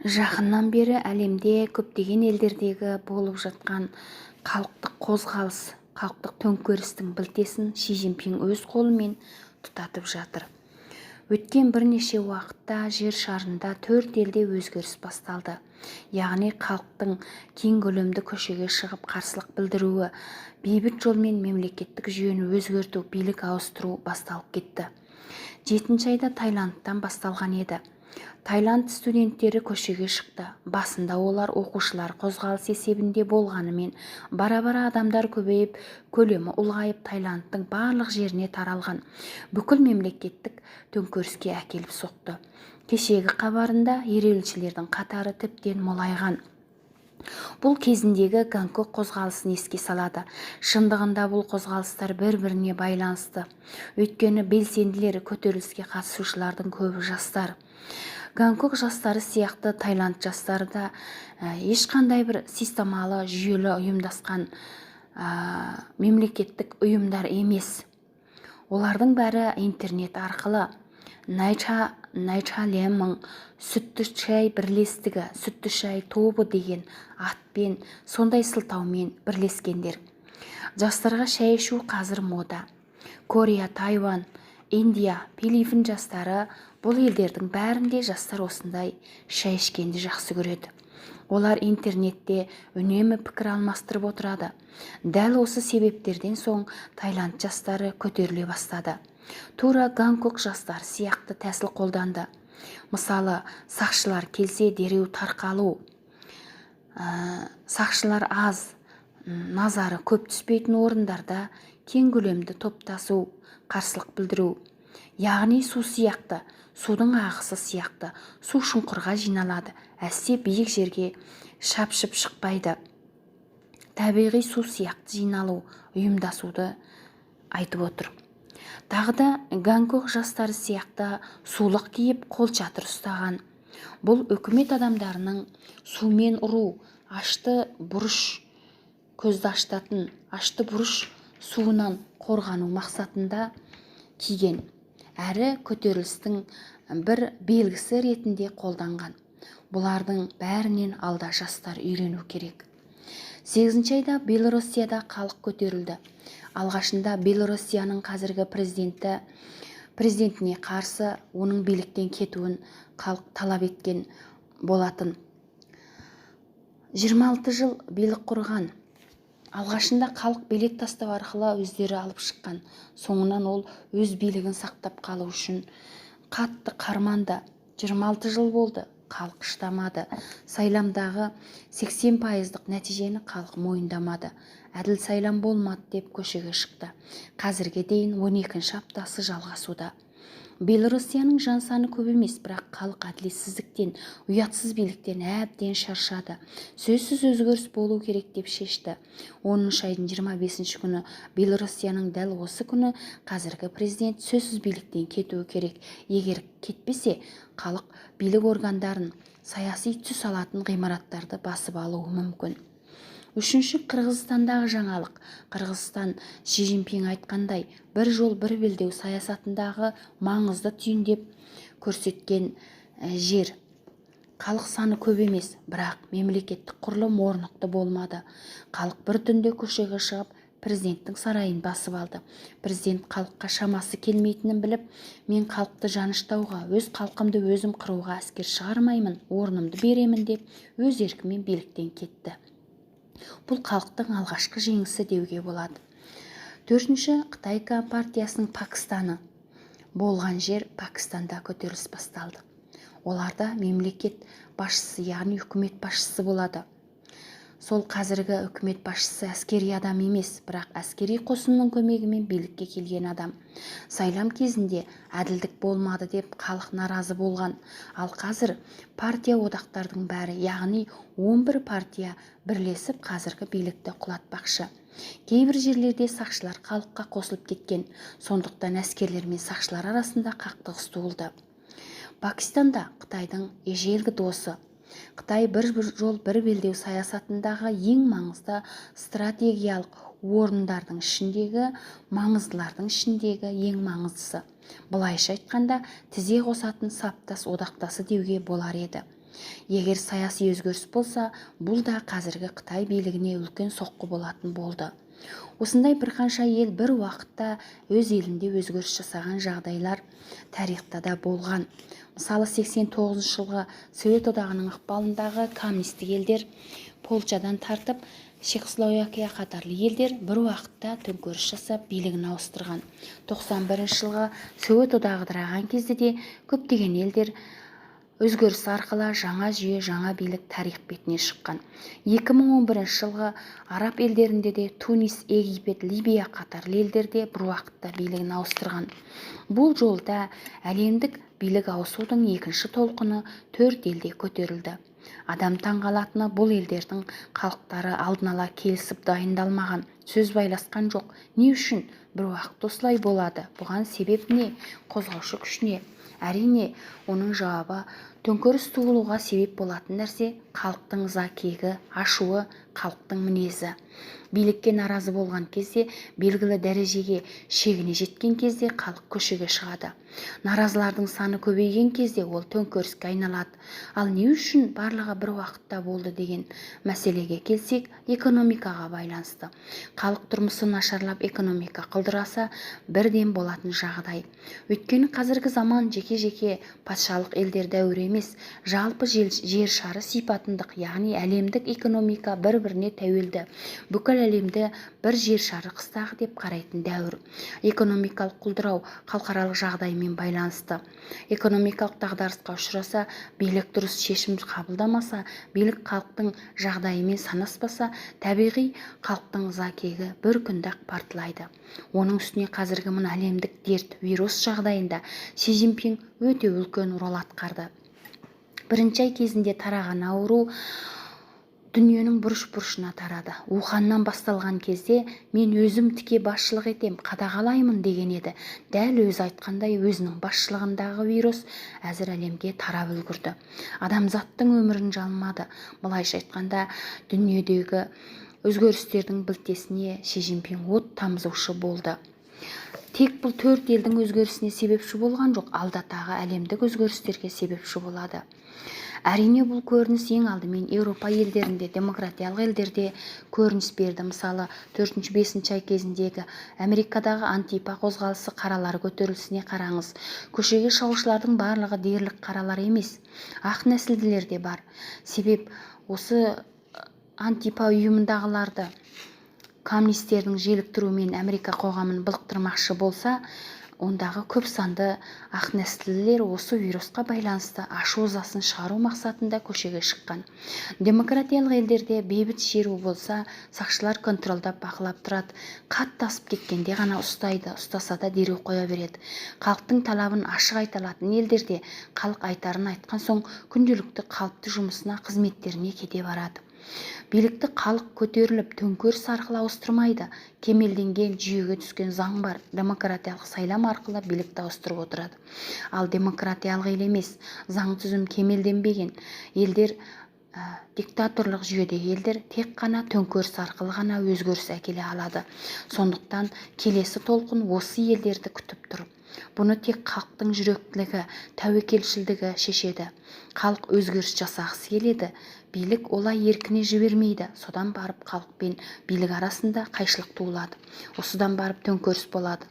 Жақыннан бері әлемде көптеген елдердегі болып жатқан халықтық қозғалыс, халықтық төңкерістің білтесін Ши Цзиньпин өз қолымен тұтатып жатыр. Өткен бірнеше уақытта жер шарында төрт елде өзгеріс басталды. Яғни халықтың кең көлемді көшеге шығып қарсылық білдіруі, бейбіт жолмен мемлекеттік жүйені өзгерту, билік ауыстыру басталып кетті. Жетінші айда Таиландтан басталған еді. Таиланд студенттері көшеге шықты. Басында олар оқушылар қозғалысы есебінде болғанымен, бара-бара адамдар көбейіп, көлемі ұлғайып, Таиландтың барлық жеріне таралған бүкіл мемлекеттік төңкеріске әкеліп соқты. Кешегі хабарында ереуілшілердің қатары тіптен молайған. Бұл кезіндегі Гонконг қозғалысын еске салады. Шындығында бұл қозғалыстар бір-біріне байланысты. Өйткені белсенділер, көтеріліске қатысушылардың көбі жастар. Гонконг жастары сияқты Таиланд жастары да ешқандай бір системалы, жүйелі ұйымдасқан мемлекеттік ұйымдар емес. Олардың бәрі интернет арқылы 奶茶联盟, сүтті шай бірлестігі, сүтті шай тобы деген атпен, сондай сылтаумен бірлескендер. Жастарға шай ішу қазір мода. Корея, Тайвань, Индия, Филиппин жастары, бұл елдердің бәрінде жастар осындай шай ішкенді жақсы көреді. Олар интернетте үнемі пікір алмастырып отырады. Дәл осы себептерден соң Таиланд жастары көтеріле бастады. Тура Гонконг жастары сияқты тәсіл қолданды. Мысалы, сақшылар келсе, дереу тарқалу, сақшылар аз, назары көп түспейтін орындарда кең көлемді топтасу, қарсылық білдіру. Яғни су сияқты, судың ағысы сияқты су шұңқырға жиналады, әсте биік жерге шапшып шықпайды. Табиғи су сияқты жиналу, ұйымдасуды айтып отыр. Тағы да Гонконг жастары сияқты сулық киіп, қолшатыр ұстаған. Бұл үкімет адамдарының сумен ұру, ашты бұрыш, көзді ашытатын ашты бұрыш суынан қорғану мақсатында киген, әрі көтерілістің бір белгісі ретінде қолданған. Бұлардың бәрінен алда жастар үйрену керек. Сегізінші айда Белоруссияда халық көтерілді. Алғашында Белоруссияның қазіргі президентіне қарсы, оның биліктен кетуін халық талап еткен болатын. 26 жыл билік құрған. Алғашында халық билет тастау арқылы өздері алып шыққан. Соңынан ол өз билігін сақтап қалу үшін қатты қарманды. 26 жыл болды, халық шыдамады. Сайламдағы 80 пайыздық нәтижені халық мойындамады. Әділ сайлам болмады деп көшеге шықты. Қазірге дейін 12 аптасы жалғасуда. Белоруссияның жан саны көп емес, бірақ халық әділетсіздіктен, ұятсыз биліктен әбден шаршады. Сөзсіз өзгеріс болу керек деп шешті. 10 айдың 25 күні, Белоруссияның дәл осы күні қазіргі президент сөзсіз биліктен кетуі керек. Егер кетпесе, халық билік органдарын, саяси түс алатын ғимараттарды басып алуы мүмкін. Үшінші, Қырғызстандағы жаңалық. Қырғызстан Ши Цзиньпин айтқандай, бір жол, бір белдеу саясатындағы маңызды түйіндеп көрсеткен жер. Халық саны көп емес, бірақ мемлекеттік құрылым орнықты болмады. Халық бір түнде көшеге шығып, президенттің сарайын басып алды. Президент халыққа шамасы келмейтінін біліп, мен халықты жаныштауға, өз халқымды өзім қыруға әскер шығармаймын, орнымды беремін деп, өз еркімен биліктен кетті. Бұл халықтың алғашқы жеңісі деуге болады. Төртінші, Қытай компартиясының Пәкістаны болған жер, Пәкістанда көтеріліс басталды. Оларда мемлекет басшысы, яғни үкімет басшысы болады. Сол қазіргі үкімет басшысы әскери адам емес, бірақ әскери қосынның көмегімен билікке келген адам. Сайлам кезінде әділдік болмады деп халық наразы болған. Ал қазір партия одақтардың бәрі, яғни 11 партия бірлесіп, қазіргі билікті құлатпақшы. Кейбір жерлерде сақшылар халыққа қосылып кеткен. Сондықтан әскерлер мен сақшылар арасында қақтығыс туылды. Пәкістанда Қытайдың ежелгі досы. Қытай бір жол, бір белдеу саясатындағы ең маңызды стратегиялық орындардың ішіндегі маңыздылардың ішіндегі ең маңыздысы. Былайша айтқанда, тізе қосатын саптас одақтасы деуге болар еді. Егер саяси өзгеріс болса, бұл да қазіргі Қытай билігіне үлкен соққы болатын болды. Осындай бірқанша ел бір уақытта өз елінде өзгеріс жасаған жағдайлар тарихта да болған. Мысалы, 89 жылғы Совет Одағының ықпалындағы коммунистік елдер, Польшадан тартып Чехословакия қатарлы елдер бір уақытта төңкеріс жасап, билігін ауыстырған. 91 жылғы Совет Одағы ыдыраған кезде де көптеген елдер өзгеріс арқылы жаңа жүйе, жаңа билік тарих бетіне шыққан. 2011 жылғы араб елдерінде де Тунис, Египет, Либия қатарлы елдерде бір уақытта билігін ауыстырған. Бұл жолда әлемдік билік ауысудың екінші толқыны төрт елде көтерілді. Адам таңғалатыны, бұл елдердің халықтары алдын ала келісіп дайындалмаған, сөз байласқан жоқ. Не үшін бір уақытта осылай болады? Бұған себеп не? Қозғаушы күш не? Әрине, оның жауабы: төңкеріс туылуға себеп болатын нәрсе — халықтың ыза-кегі, ашуы, халықтың мінезі. Билікке наразы болған кезде, белгілі дәрежеге, шегіне жеткен кезде халық көшеге шығады. Наразылардың саны көбейген кезде ол төңкеріске айналады. Ал не үшін барлығы бір уақытта болды деген мәселеге келсек, экономикаға байланысты. Халық тұрмысы нашарлап, экономика құлдыраса, бірден болатын жағдай. Өйткені қазіргі заман жеке-жеке патшалық елдер дәуірі емес, жалпы жер шары сипатындық, яғни әлемдік экономика бір-біріне тәуелді, бүкіл әлемді бір жер шары қыстағы деп қарайтын дәуір. Экономикалық құлдырау халықаралық жағдаймен байланысты. Экономикалық дағдарысқа ұшыраса, билік дұрыс шешім қабылдамаса, билік халықтың жағдайымен санаспаса, табиғи, халықтың ыза-кегі бір күнде-ақ партлайды. Оның үстіне қазіргі мына әлемдік дерт, вирус жағдайында Си Цзиньпин өте үлкен рол атқарды. Бірінші ай кезінде тараған ауру дүниенің бұрыш-бұрышына тарады. Уханнан басталған кезде «мен өзім тіке басшылық етем, қадағалаймын» деген еді. Дәл өзі айтқандай, өзінің басшылығындағы вирус әзір әлемге тарап үлгерді. Адамзаттың өмірін жалмады. Былайша айтқанда, дүниедегі өзгерістердің білтесіне Си Цзиньпин от тамызушы болды. Тек бұл төрт елдің өзгерісіне себепші болған жоқ, алда тағы әлемдік өзгерістерге себепші болады. Әрине, бұл көрініс ең алдымен Еуропа елдерінде, демократиялық елдерде көрініс берді. Мысалы, төртінші, бесінші ай кезіндегі Америкадағы антипа қозғалысы, қаралар көтерілісіне қараңыз. Көшеге шығушылардың барлығы дерлік қаралар емес, ақ нәсілділер де бар. Себеп осы антипа ұйымындағыларды коммунистердің желіктіруімен Америка қоғамын былықтырмақшы болса, ондағы көп санды ақ нәсілділер осы вирусқа байланысты ашу-ызасын шығару мақсатында көшеге шыққан. Демократиялық елдерде бейбіт шеру болса, сақшылар контрольдап, бақылап тұрады. Қатты асып кеткенде ғана ұстайды, ұстаса да дереу қоя береді. Халықтың талабын ашық айта алатын елдерде халық айтарын айтқан соң, күнделікті қалыпты жұмысына, қызметтеріне кете барады. Билікті халық көтеріліп, төңкеріс арқылы ауыстырмайды. Кемелденген жүйеге түскен заң бар демократиялық сайлам арқылы билікті ауыстырып отырады. Ал демократиялық ел емес, заң түзім кемелденбеген елдер, диктаторлық жүйедегі елдер тек қана төңкеріс арқылы ғана өзгеріс әкеле алады. Сондықтан келесі толқын осы елдерді күтіп тұр. Бұны тек халықтың жүректілігі, тәуекелшілдігі шешеді. Халық өзгеріс жасағысы келеді, билік олай еркіне жібермейді. Содан барып халық пен билік арасында қайшылық туылады, осыдан барып төңкеріс болады.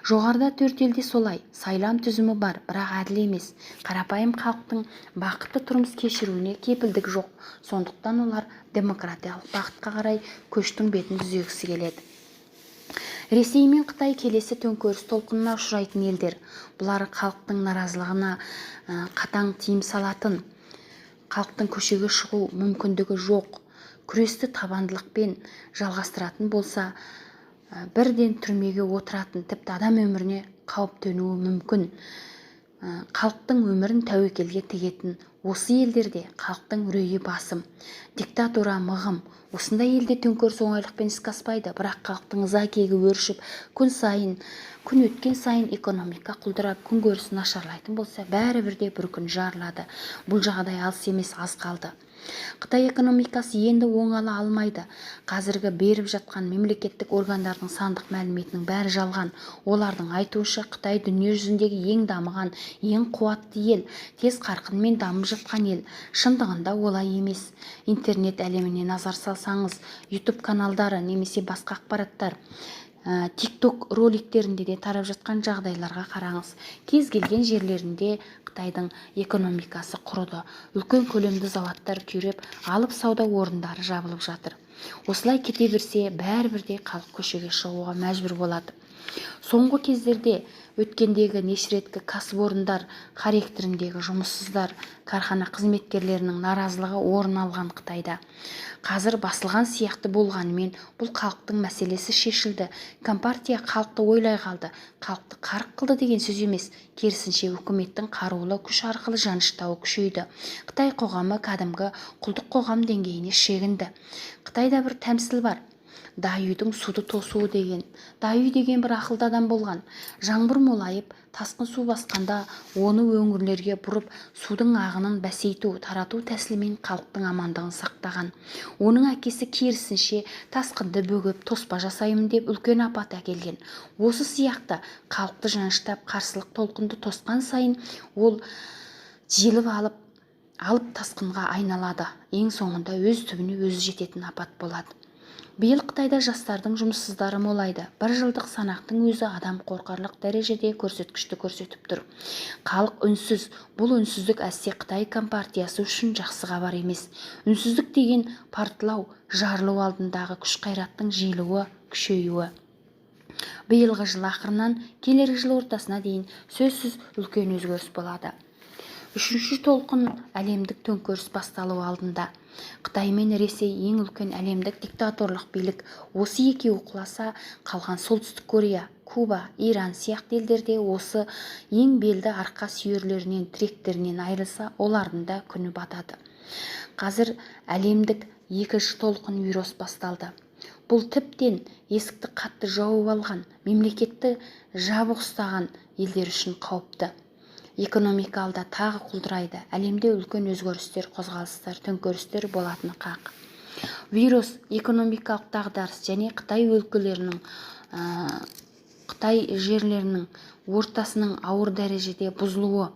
Жоғарыда төрт елде солай сайлам түзімі бар, бірақ әділ емес. Қарапайым халықтың бақытты тұрмыс кешіруіне кепілдік жоқ. Сондықтан олар демократиялық бағытқа қарай көштің бетін түзегісі келеді. Ресей мен Қытай келесі төңкеріс толқынына ұшырайтын елдер. Бұлар халықтың наразылығына қатаң тыйым салатын, халықтың көшеге шығу мүмкіндігі жоқ, күресті табандылықпен жалғастыратын болса, бірден түрмеге отыратын, тіпті адам өміріне қауіп төнуі мүмкін. Халықтың өмірін тәуекелге тігетін осы елдерде халықтың үрейі басым, диктатура мығым. Осындай елде төңкеріс оңайлықпен іске аспайды. Бірақ халықтың ыза-кегі өршіп, күн сайын, күн өткен сайын экономика құлдырап, күнкөріс нашарлайтын болса, бәрібір де бір күн жарылады. Бұл жағдай алыс емес, аз қалды. Қытай экономикасы енді оңала алмайды. Қазіргі беріп жатқан мемлекеттік органдардың сандық мәліметінің бәрі жалған. Олардың айтуынша, Қытай дүние жүзіндегі ең дамыған, ең қуатты ел, тез қарқынмен дамып жатқан ел. Шындығында олай емес. Интернет әлеміне назар салсаңыз, YouTube каналдары немесе басқа ақпараттар, TikTok роликтерінде де тарап жатқан жағдайларға қараңыз. Кез келген жерлерінде Қытайдың экономикасы құрыды. Үлкен көлемді зауыттар күйреп, алып сауда орындары жабылып жатыр. Осылай кете берсе, бәрібір де халық көшеге шығуға мәжбүр болады. Соңғы кездерде өткендегі неше реткі кәсіпорындар характеріндегі жұмыссыздар, кархана қызметкерлерінің наразылығы орын алған Қытайда. Қазір басылған сияқты болғанымен, бұл халықтың мәселесі шешілді. Компартия халықты ойлай қалды, халықты қарық қылды деген сөз емес. Керісінше, үкіметтің қарулы күш арқылы жаныштауы күшейді. Қытай қоғамы кәдімгі құлдық қоғам деңгейіне шегінді. Қытайда бір тәмсіл бар. Даюдың суды тосуы деген. Даю деген бір ақылды адам болған. Жаңбыр молайып, тасқын су басқанда оны өңірлерге бұрып, судың ағынын бәсейту, тарату тәсілімен халықтың амандығын сақтаған. Оның әкесі керісінше тасқынды бөгеп, тоспа жасаймын деп үлкен апат әкелген. Осы сияқты халықты жаныштап, қарсылық толқынды тосқан сайын ол желіп алып тасқынға айналады. Ең соңында өз түбіне өзі жететін апат болады. Биыл Қытайда жастардың жұмыссыздары молайды. Бір жылдық санақтың өзі адам қорқарлық дәрежеде көрсеткішті көрсетіп тұр. Халық үнсіз. Бұл үнсіздік әсте Қытай компартиясы үшін жақсы хабар емес. Үнсіздік деген партлау, жарылу алдындағы күш-қайраттың жиылуы, күшеюі. Биылғы жыл ақырынан келер жыл ортасына дейін сөзсіз үлкен өзгеріс болады. Үшінші толқын әлемдік төңкеріс басталу алдында. Қытай мен Ресей ең үлкен әлемдік диктаторлық билік. Осы екеуі құласа, қалған Солтүстік Корея, Куба, Иран сияқты елдерде осы ең белді арқа сүйерлерінен, тіректерінен айырылса, олардың да күні батады. Қазір әлемдік екінші толқын вирус басталды. Бұл тіптен есікті қатты жауып алған, мемлекетті жабық ұстаған елдер үшін қауіпті. Экономика алда тағы құлдырайды. Әлемде үлкен өзгерістер, қозғалыстар, төңкерістер болатыны қақ. Вирус, экономикалық дағдарыс және Қытай өлкелерінің, Қытай жерлерінің ортасының ауыр дәрежеде бұзылуы,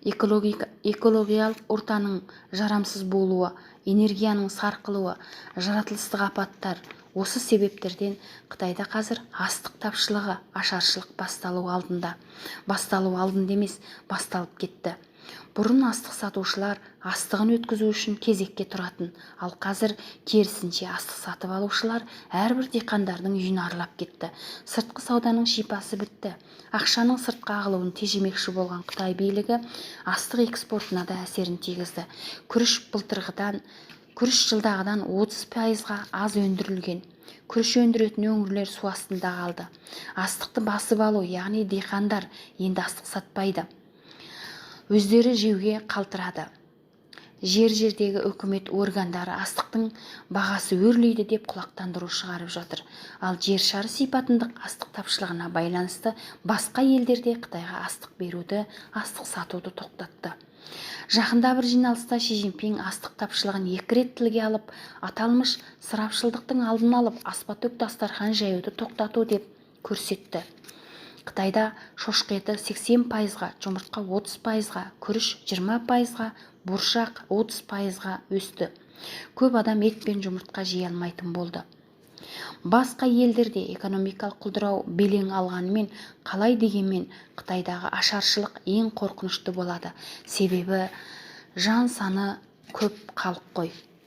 экологиялық ортаның жарамсыз болуы, энергияның сарқылуы, жаратылыстық апаттар. Осы себептерден Қытайда қазір астық тапшылығы, ашаршылық басталу алдында. Басталу алдында емес, басталып кетті. Бұрын астық сатушылар астығын өткізу үшін кезекке тұратын, ал қазір керісінше астық сатып алушылар әрбір диқандардың үйін аралап кетті. Сыртқы сауданың шипасы бітті. Ақшаның сыртқа ағылуын тежемекші болған Қытай билігі астық экспортына да әсерін тигізді. Күріш былтырғыдан, күріш жылдағыдан 30%-ға аз өндірілген. Күріш өндіретін өңірлер су астында қалды. Астықты басып алу, яғни диқандар енді астық сатпайды. Өздері жеуге қалтырады. Жер-жердегі үкімет органдары астықтың бағасы өрлейді деп құлақтандыру шығарып жатыр. Ал жер шары сипатындық астық тапшылығына байланысты басқа елдерде Қытайға астық беруді, астық сатуды тоқтатты. Жақында бір жиналыста Ши Цзиньпин астық тапшылығын екі рет тілге алып, аталмыш ысырапшылдықтың алдын алып, аспа-төк дастархан жаюды тоқтату деп көрсетті. Қытайда шошқа еті 80%-ға, жұмыртқа 30%-ға, күріш 20%-ға, бұршақ 30%-ға өсті. Көп адам ет пен жұмыртқа жей алмайтын болды. Басқа елдерде экономикалық құлдырау белең алғанымен, қалай дегенмен Қытайдағы ашаршылық ең қорқынышты болады. Себебі жан саны көп халық қой.